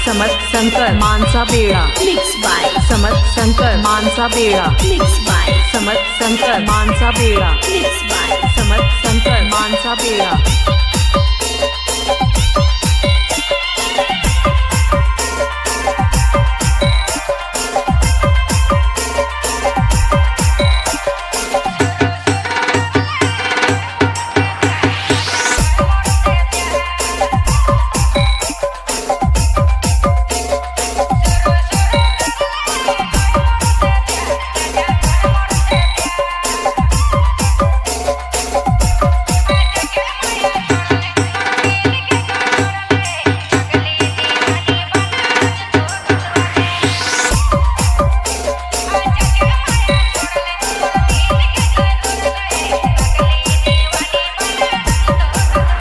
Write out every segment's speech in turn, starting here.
Samarth Shankar Mansa Beda. Mix by Samarth Shankar Mansa Beda. Mix by Samarth Shankar Mansa Beda. Mix by Samarth Shankar Mansa Beda.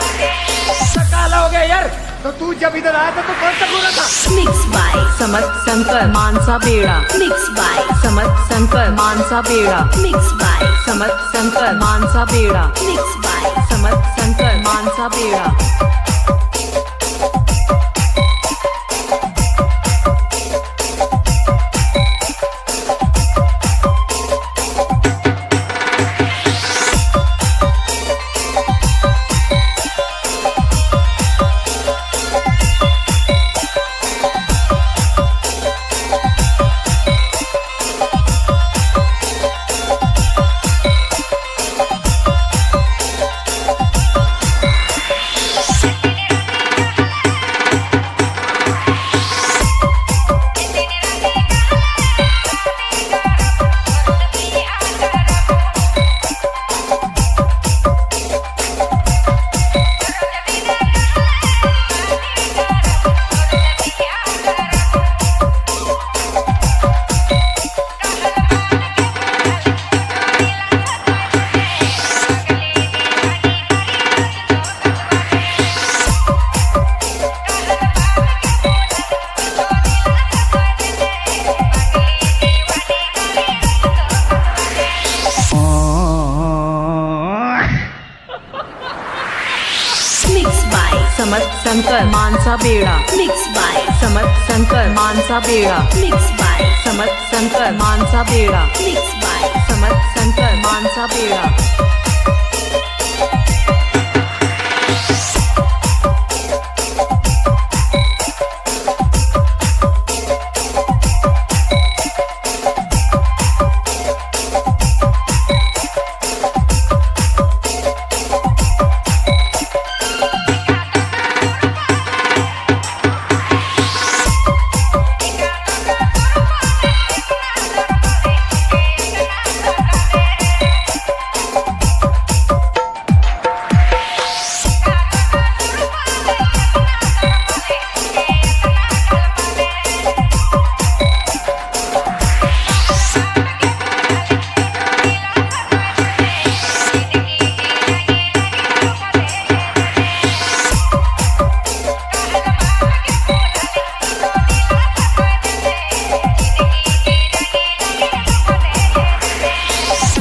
काला हो गया यार। तो तू जब इधर आया था तो कौन सा गोरा था? Mix by Samarth Shankar Mansa Beda. Mix by Samarth Shankar Mansa Beda. Mix by Samarth Shankar Mansa Beda. Mix by Samarth Shankar Mansa Beda. Mix by Samarth Shankar Mansa Beda. Mix by Samarth Shankar Mansa Beda. Mix by Samarth Shankar Mansa Beda. Mix by Samarth Shankar Mansa Beda.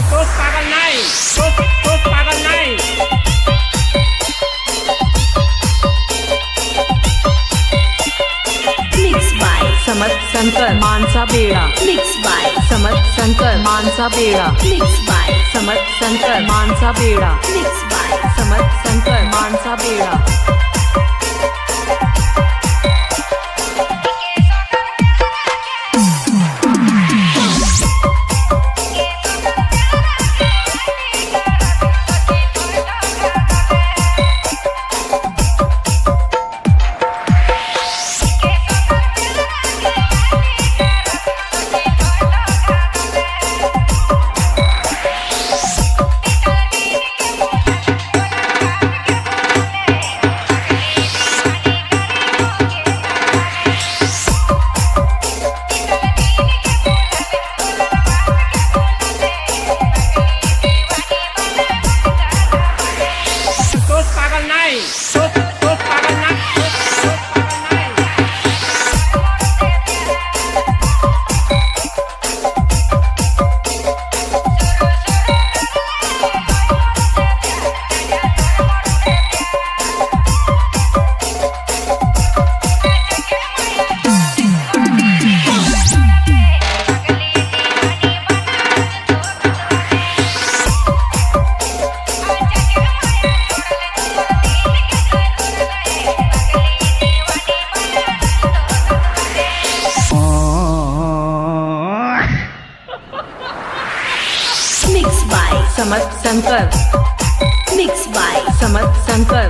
दोस्त पागल नहीं, दोस्त दोस्त पागल नहीं। Mix by Samarth Shankar Mansa Beda. Mix by Samarth Shankar Mansa Beda. Mix by Samarth Shankar Mansa Beda. Mix by Samarth Shankar Mansa Beda. Samar Shankar. Mix by. Samar Shankar.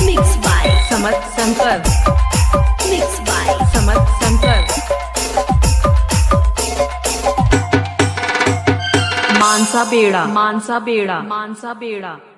Mix by. Samar Shankar. Mix by. Samar Shankar. Mansa Beda, Mansa Beda, Mansa Beda.